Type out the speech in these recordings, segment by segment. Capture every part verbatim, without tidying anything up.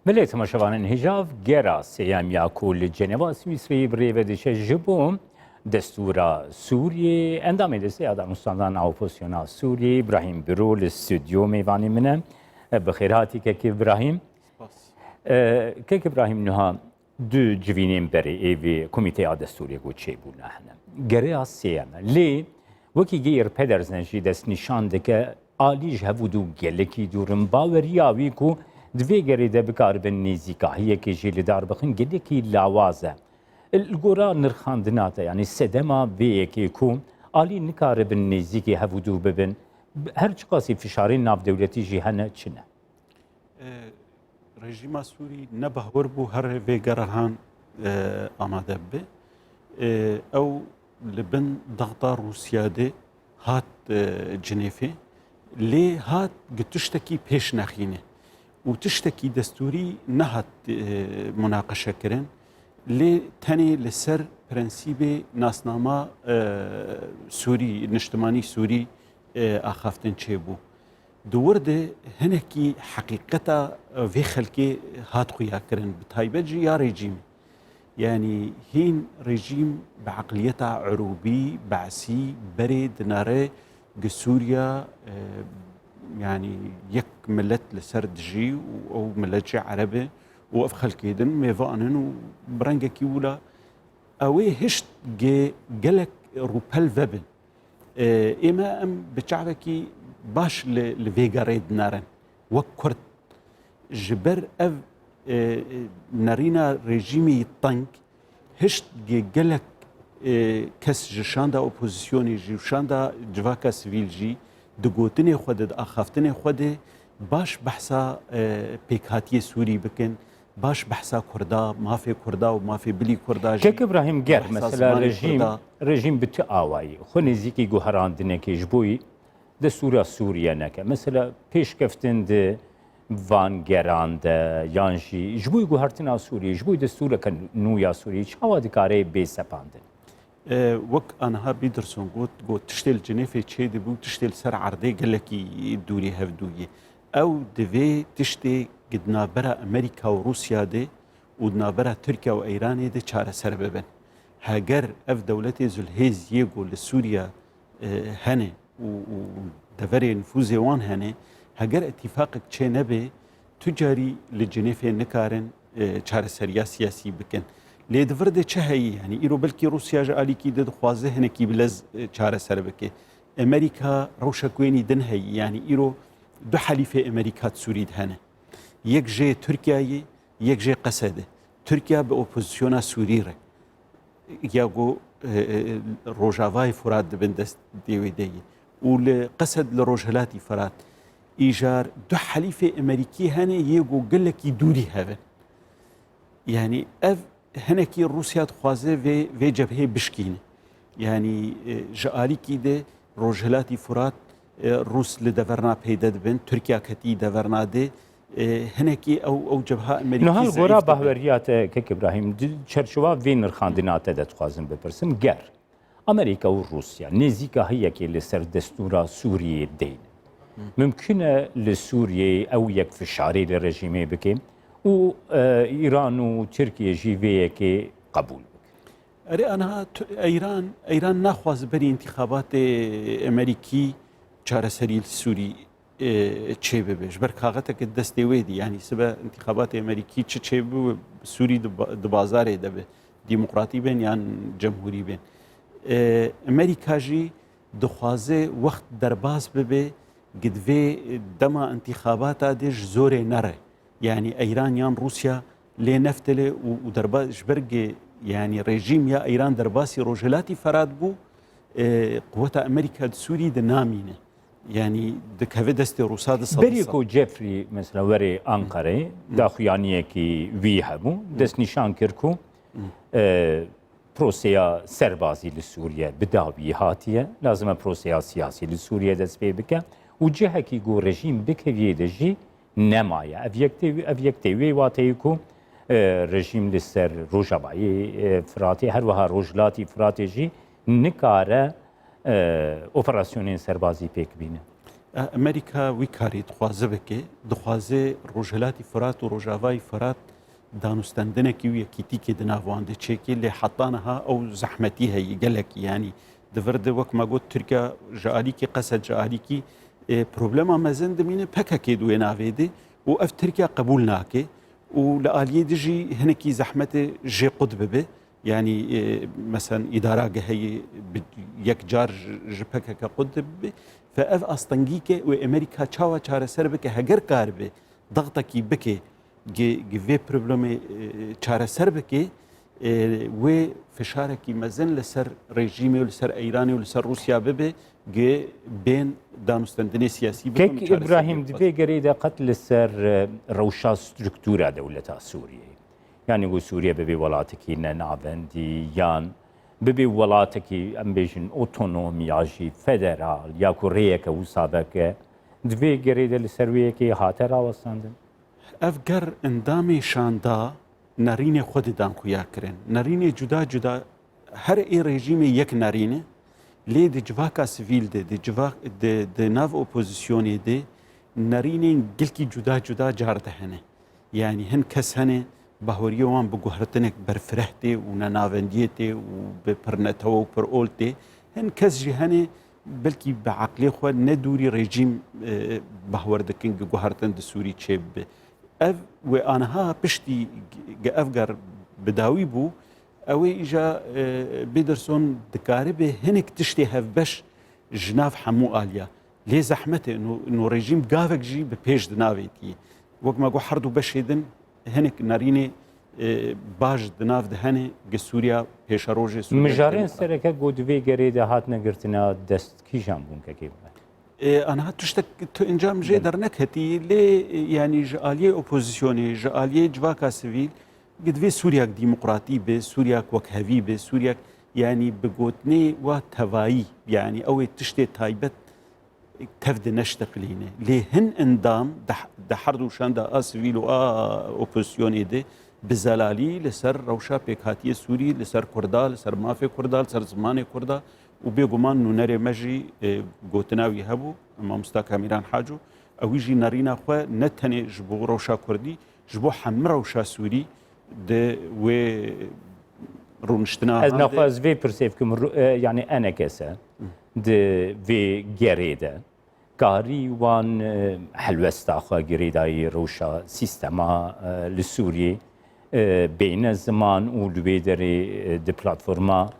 Milê temaşevanên hêjav, gera sêyem ya ku li Ceneva Swîsreyê bi rê ve diçe ji bo destûra Sûriyê, endamê Desteya Danûstandana Opozisyona Sûriyê, Îbrahîm Biro, li stûdyo mêvanê min e. Bi xêr hatî kek Îbrahîm. Spas. E, kek Îbrahîm, niha du civînên berê ê vê komîteya destûrê ku çêbûne hene. Gereya sêyem e. Lê wekî Geir Pedersen jî destnîşan dike, alî ji hevû du gelekî dûr in. Baweriya wî ku di vê gerê de bikaribin nêzîkahiyekê jî li dar bixin, gelekî lawaz e. Li gora nirxandina te, yanî sedema vê yekê ku alî nikaribin nêzîkî hevû du bibin, her çiqasî fişarên navdewletî jî hene, çi ne? E, rejîma Sûrî ne bahwer bû here vê gerahan, e, amade bibe. E, ew li bin daxta Rûsya de hat, e, Cinêfê, lê hat gi tiştekî pêş nexîne û tiştekî destûrî nehat, e, munaqeşe kirin. Lê tenê li ser prensîbê nasnama, e, Sûrî, niştimanî Sûrî, e, axaftin çêbû. Di wir de hinekî heqîqeta vê xelkê hat xuya kirin, bi taybet jî ya rejîmê. Yanî hîn rejîm bi eqliyeta Erûbî, Be'sî, berê dinare gi Sûriya, e, yanî yek milet li ser dijî û ew milet jî Ereb e û ev xelkê din mêvan in û bi rengekî wila ew ê hişt ge-, gelek rûpel vebin. E, ême em bi çavekî baş li, li vê gerê dinarin. Wek Kurd, ji ber ev, e, e, nerîna rejîmê teng, hişt ge-, gelek, e, kes ji şanda opozîsyonê jî û şanda civaka sivîl jî di gotinê xwe de, di axaftinê xwe de baş behsa, e, pêkhatiyê Sûrî bikin, baş behsa Kurda, mafê Kurda û mafê bilî Kurda jî. Kek Îbrahîm, ger behsa mesela zimanê rejîm, Kurda. Rejîm bi tu awayî xwe nêzîkî guherandinekê ji bo destûra Sûriye neke. Mesela pêşkeftin di van geran de yan jî ji bo guhertina Sûriyê, ji bo destûreke nû ya Sûriyê çawa dikare bê sepandin? E, wek aniha Peterson got, got, tiştê li Cinêfê çêdibû, tiştê li ser erdê gelekî dûrî hevdû ye. Ew divê tiştê gi di navbera Amerîka û Rûsya de û di navbera Tirkiye û Îranê de çareser bibin. Heger ev dewletê zulhêz yê ku li Sûriya, e, hene û, û deverê nifûzê wan hene, heger îtîfaqek çê nebe, tu carî li Cinêfê nikarin, e, çareseriya siyasî bikin. Lê di vir de çi heyî? Yanî îro belkî Rûsya ji alîkî de dixwaze hinekî bi lez, e, çareser bike. Amerîka rewşek wênî din heyî. Yanî îro du helîfê Amerîka di Sûrî de hene. Yek jê Tirkiye ye, yek jê Qesed e. Tirkiye bi opozisyona Sûrî re ya ku, e, e, Rojavayê Furat dibin destê wê de ye. Û li Qesed li Rojhilatî Firat. Îcar du helîfê Amerîkî hene yê ku gelekî dûrî hev in. Yanî ev hinekî Rûsya dixwaze vê, vê cebhê bişkîne. Yanî, e, ji alîkî de Rojhilatî Furat, e, Rûs li deverna peyde dibin, Tirkiye ketî deverna de, e, hinekî ew, ew cebha Amerîkî Niha li gora zehîf dibe. Bahweriya te, kek Îbrahîm, di çerçeva vê nirxandina te de dixwazim bipirsim, ger Amerîka û Rûsya nêzîkahiyekê li ser destûra Sûriyê deynin, mimkûn e li Sûriyeyê ew yek fişarê li rejîmê bike û, e, Îran û Tirkiye jî vê yekê qebûl bike? Erê, aniha tu-, Îran, Îran naxwaze berî întîxabatê Amerîkî çareserî li Sûrî, e, çê bibe. Ji ber kaxeteke destê wê dî. Yanî sibe întîxabatê Amerîkî çi çê bibe, Sûrî di ba-, di bazarê de be. Demokratî bên yan cemhûrî bên. E, Amerîka jî dixwaze wext derbas bibe, gi divê dema întîxabata de ji zorê nere. Yanî Îran yan Rûsya lê neftele û, û derba-, ji ber gi, yanî rejîm ya Îran derbasî Rojhilatî Firat bû, e, quweta Amerîka di Sûrî de namîne. Yanî dikeve destê Rûsa di sedî Berî sed. Ku Jeffrey mesela were Ankarayê, daxuyaniyekî wî hebû, destnîşan kir ku, e, proseya serbazî li Sûriye bi dawî hatiye. Lazim e proseya siyasî li Sûriye dest pê bike û cihekî ku rejîm bikeviyê de jî nemaye. Ev yek tê, ev yek tê wê wateyê ku, e, rejîm li ser Rojavayê, e, Firatê, her wiha Rojhilatî Firatê jî nikare, e, operasyonên serbazî pêk bîne. Amerîka wî karî dixwaze bike, dixwaze Rojhilatî Firat û Rojavayî Firat danûstendinekî û yekîtîkê di nav wan de çêke, lê heta niha ew zehmetî heye gelekî. Yanî di vir de, wek me got, Tirkiye ji alîkî, Qesed ji alîkî, e, problema mezin dimîne P K K di wê navê de û ev Tirkiye qebûl nake û li aliyê dijî hinekî zehmetê jê qut bibe. Yanî, e, mesen îdara geheyê bi yek car ji, ji P K K qut dibe. Fe ev astengîke û Amerîka çawa çareser bike, heger karibe dextekî bike, gi, gi vê problemê, e, çareser bike, e, wê fişarekî mezin li ser rejîmê û li ser Îranê û li ser Rûsya bibe, gi bên danûstendinê siyasî bikin. Kek Îbrahîm, di vê gerê de qet li ser, e, rewşa struktura dewleta Sûriyeyê, yanî ku Sûriye bibe welatekî nenavendî yan bibe welatekî, em bêjin, otonom ya jî federal, ya ku rêyeke wisa veke, di vê gerê de li ser wê yekê hate rawestandin? Ev ger endamê şanda nerînê xwe didan xuya kirin. Nerînê cuda cuda her ê rejîmê yek nerîn e, lê di civaka sivîl de, di civak-, di, di nav opozisyonê de nerînên gelkî cuda cuda car de hene. Yanî hin kes hene, bahweriyê wan bi guhertinek berfireh tê û nenavendiyê tê û bi pirnetewe û pirol tê. Hin kes jî hene, belkî bi eqlê xwe ne dûrî rejîm, e, bahwer dikin ku guhertin di Sûrî çêbibe. Ev wê aniha piştî ge ev ger bi dawî bû, ew ê îja, e, Pederson dikaribe hinek tiştê hevbeş ji nav hemû aliya. Lê zehmet e, no, no rejîm gavek jî bi pêş di navêtiyê. Wek me got, her du beşê din hinek nerînê, e, baş di nav de hene, gi Sûriya, pêşerojê Sûriya. Mijarên sereke ku di vê gerê de hatine girtina dest kîjan bûn, kekê bûne? E, aniha tiştek tu encam jê derneketî, lê, e, yanî ji aliyê opozisyonê, ji aliyê civaka sivîl, gi divê Sûriyek demokratî be, Sûriyek wekhevî be, Sûriyek, yanî bi gotinê wa tevayî, yanî ew ê tiştê taybet tev de neşteqilîne. Lê hin endam di, di her du şanda a sivîl û a opozisyonê de bi zelalî li ser rewşa pêkhatiyê Sûrî, li ser Kurda, li ser mafê Kurda, li ser zimanê Kurda û bêguman nûnerê me jî, e, gotina wî hebû, Mamosta Kamîran Haco, ewî jî nerîna xwe ne tenê ji bo rewşa Kurdî, ji bo hemî rewşa Sûrî di wê rûniştina Ez han de naxwe ez vê pirsê bikim, ru-, e, yanî enekese di vê gerê de karî wan, e, helwesta xwe girêdayî rewşa sîstema, e, li Sûriyê, e, bêhne ziman û li wê derê, e, di platforma,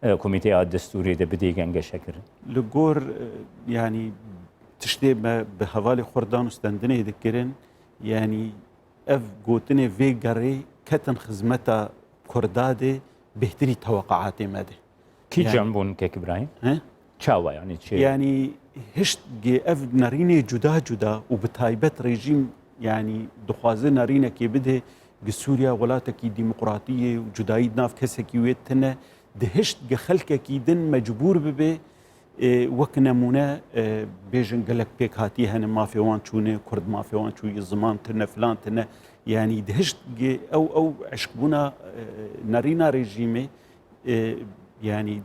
e, Komîteya Destûrê de bidê gengeşekirin? Li gor, e, yanî tiştê me bi hevalê xwe re danûstendinê dikirin, yanî ev gotinê vê gerê ketin xizmeta Kurda de bêhtirî teweqaatê me de. Kîjan bûn, kek Îbrahîm? He? Çawa, yanî çi? Yanî hişt ge ev nerînê cuda cuda û bi taybet rejîm, yanî dixwaze nerînekê bide gi Sûriya welatekî demokratî ye û cudayî di nav kesekî wê tine, di hişt ge xelkekî din mecbûr bibe, e, wek nemûne, e, bêjin gelek pêkhatî hene, mafê wan çûne, Kurd mafê wan çûye, ziman tine, filan tine. Yanî di hişt ge ew, ew eşqbûna, e, nerîna rejîmê, e, yanî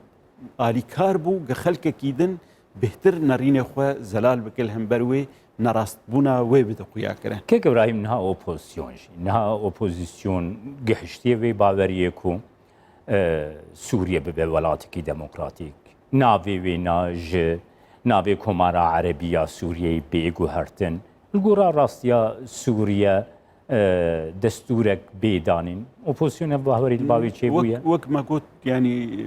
alîkar bû, gi xelkekî din bêhtir nerînê xwe zelal bike, li hember wê nerastbûna wê bide xuya kirin. Kek Îbrahîm, niha opozisyon jî, niha opozisyon gihiştiye vê baweriyê ku, e, Sûriye bibe welatekî demokratîk. Navê wê na ji navê Komara Erebî ya Sûriyeyê bê guhertin. Li gora rastiya Sûriye, e, destûrek bê danîn. Opozîsyon ev bahwerî li bavê çêbûye? Wek, wek me got, yanî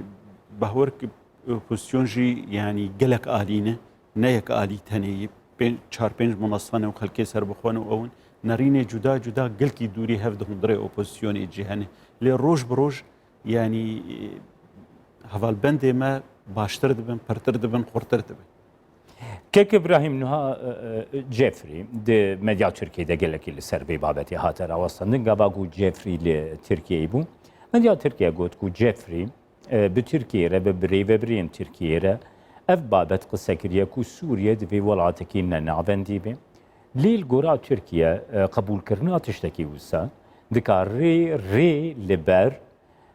bahwer ki opozîsyon jî, yanî gelek alî ne, ne yek alî tenê ye. Pê-, çar pênc minasa ne û xelkê serbixwe ne û ew in. Nerînê cuda cuda gelkî dûrî hev di hundirê opozîsyonê cî hene. Lê roj bi roj, yanî, e, hevalbendê me baştir dibin, pirtir dibin, xurtir dibin. Kek Îbrahîm, niha, e, e, Jeffrey di medya Tirkiyê de gelekî li ser vê babetê hate rawestandin. Gava ku Jeffrey li Tirkiyeyê bû, medya Tirkiye got ku Jeffrey, e, bi Tirkiyeyê re, bi rêvebirên Tirkiyeyê re ev babet qise kiriye ku Sûriye divê welatekî nenavendî be. Lê li gora Tirkiye, e, qebûlkirina tiştekî wisa dikare rê li ber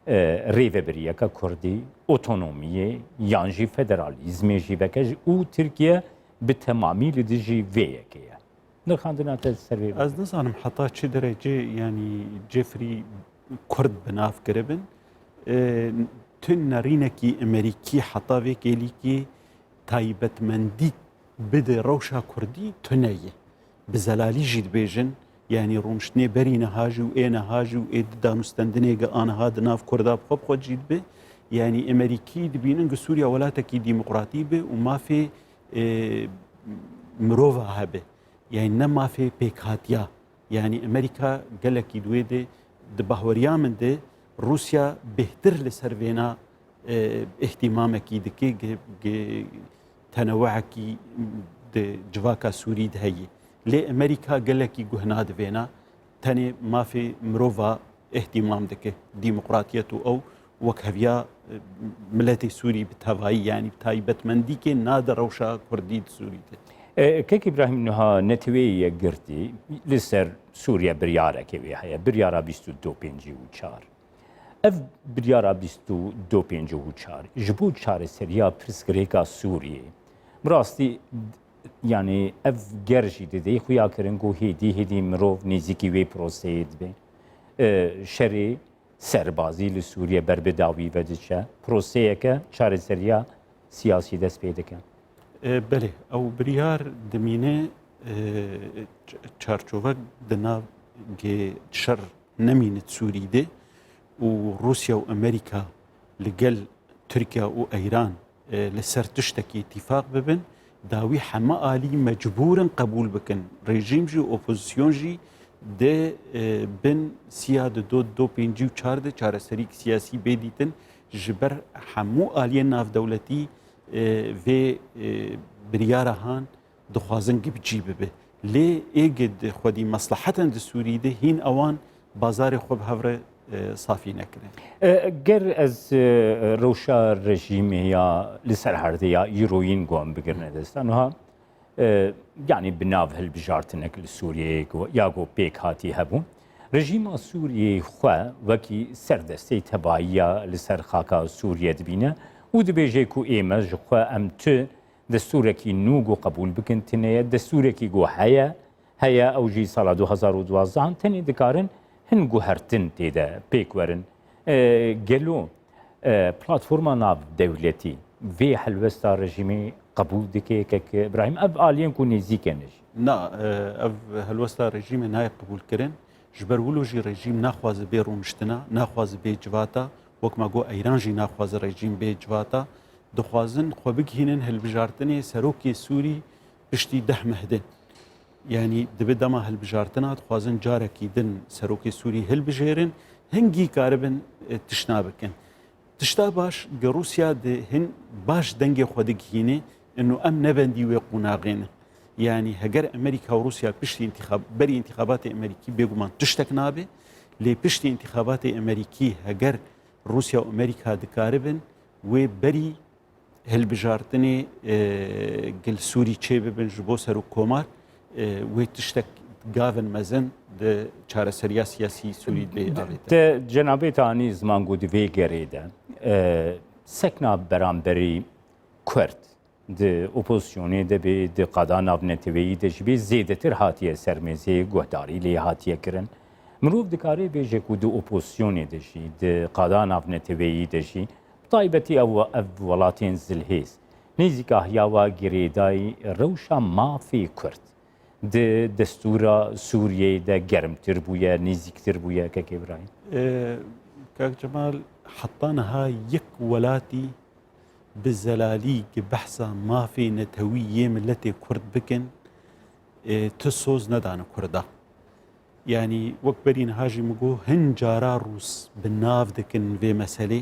e, rêvebiriyeke kurdî, otonomiyê yan jî federalîzmê jî veke jî û Tirkiye bi temamî li dijî vê yekê ye. Nirxandina te ser vê Ez nizanim heta çi derecê, yanî Jeffrey Kurd bi nav kiribin. E, tu nerînekî Emerîkî heta vê kêlîkî taybetmendî bide rewşa Kurdî tune ye. Bi zelalî jî dibêjin, yanî rûniştinê berî niha jî û ê niha jî û ê di danûstendinê ge a niha di nav Kurda bi xwe bi xwe cî dibe. Yanî Emerîkî dibînin gi Sûriya welatekî demokratî be û mafê, e, mirova hebe. Yanî ne mafê pêkhatiya. Yanî Emerîka gelekî di wê de, di bahweriya min de Rûsya bêhtir li ser vêna, e, îhtîmamekî dike, gi, gi tenewuekî di civaka Sûrî de heye. Lê Emerîka gelekî guh nade vêna, tenê mafê mirova îhtîmam dike, demokratiyet û ew wekheviya, e, miletê Sûrî bi tevayî, yanî bi taybetmendîkê nade rewşa Kurdî di Sûrî de. E, Kek Îbrahîm, niha Neteweyê Yekgirtî li ser Sûriye biryarekê wê heye, biryara bîst û du pêncî û çar. Ev biryara bîst û du pêncî û çar ji bo çareseriya pirsgirêka Sûriyê, bi rastî, yanî ev ger jî didê xuyakirin ku hêdî hêdî mirov nêzîkî wê proseyê dibe. E, şerê serbazî li Sûriye ber bi dawî ve diçe. Proseyeke çareseriya siyasî dest pê dike. E, belê, ew biryar dimîne, e, ç-, çarçovek di nav gê şer nemîne di Sûrî de û Rûsya û Amerîka li gel Tirkiye û Eyran, e, li ser tiştekî îtîfaq bibin, dawî heme alî mecbûr in qebûl bikin. Rejîm jî, opozîsyon jî dê, e, bin siya di do, do pêncî û çar de çareserîk siyasî bê dîtin. Ji ber hemû aliyên navdewletî, e, vê, e, biryara han dixwazin gi bi cî bibe. Lê ê gi di xwedî mesleheten di Sûrî de hîn ewan bazarê xwe bi hev re, e, safî nekirin. E, ger ez, e, rewşa rejîmê ya li ser herdê ya îroyîn ku em bigirine dest, niha, e, yanî bi nav hilbijartinek li Sûriyeyê ku, ya ku pêk hatî hebû, rejîma Sûriyeyê xwe wekî serdestê tevayiya li ser xaka Sûriye dibîne û dibêje ku ê me ji xwe em tu destûrekî nû ku qebûl bikin tune ye, destûrekî ku heye, heye, ew jî sala du hezar û duwazdeh in, tenê dikarin hin guhertin tê de pêk werin. E, gelo, e, platforma navdewletî vê helwesta rejîmê qebûl dike, Kek Îbrahîm? Ev aliyên ku nêzîk in jî. Na, e, ev helwesta rejîmê nayê qebûlkirin. Ji ber wilo jî rejîm naxwaze bê rûniştina, naxwaze bê civata, wek me got Eyran jî naxwaze rejîm bê civata. Dixwazin xwe bigihînin hilbijartinê serokê Sûrî piştî deh meh de. Yanî dibe dema hilbijartina, dixwazin carekî din serokê Sûrî hilbijêrin, hingî karibin, e, tiştna bikin. Tişta baş, gi Rûsya di hin baş dengê xwe digihîne, ino em nebendî wê qonaxê ne. Yanî heger Amerîka û Rûsya piştî întîxab-, berî întîxabatê Amerîkî bêguman tiştek nabe, lê piştî întîxabatê Amerîkî heger Rûsya û Amerîka dikaribin wê berî hilbijartinê, e, gil Sûrî çêbibin ji bo serokkomar, e, wê tiştek gavin mezin di çareseriya siyasî Sûrî bê avêtin. Te cenabê te anî ziman ku di vê gerê de, e, sekna beramberî Kurd di opozisyonê de bê, di qada navneteweyî de jî bê zêdetir hatiye ser mêzê, guhdarî lê hatiye kirin. Mirov dikare bêje ku di opozisyonê de jî, di qada navneteweyî de jî, bi taybetî ev, ev welatên zilhêz, nêzîkahiya wa girêdayî rewşa mafê Kurd di destûra Sûriyeyê de germtir bûye, nêzîktir bûye, Kek Îbrahîm? E, Kak Cemal, heta niha yek welatî bi zelalî gi behsa mafê netewî yê miletê Kurd bikin, e, tu soz nedane Kurda. Yanî wek berî niha jî min got, hin cara Rûs bi nav dikin vê meselê,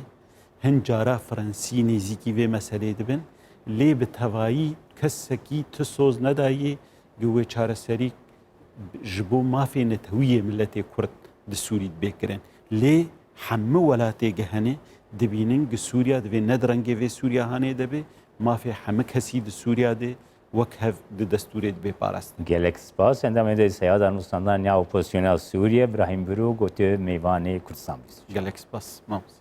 hin cara Frensî nêzîkî vê meselê dibin, lê bi tevayî kesekî tu soz nedayê gi wê çareserî ji bo mafê netewî yê miletê Kurd di Sûrî bê kirin. Lê hemû welatê ge hene dibînin gi Sûriya divê ne di rengê vê Sûriya hanê de be, mafê hemû kesî di Sûriya de wek hev di destûrê de bê parastin. Gelek spas. Endamê de Seyada Nûsnandaniya Opozisyona Sûriye, Brahîm Biro, gotiye mêvanê Kurdistan bîst. Gelek spas, mamoste.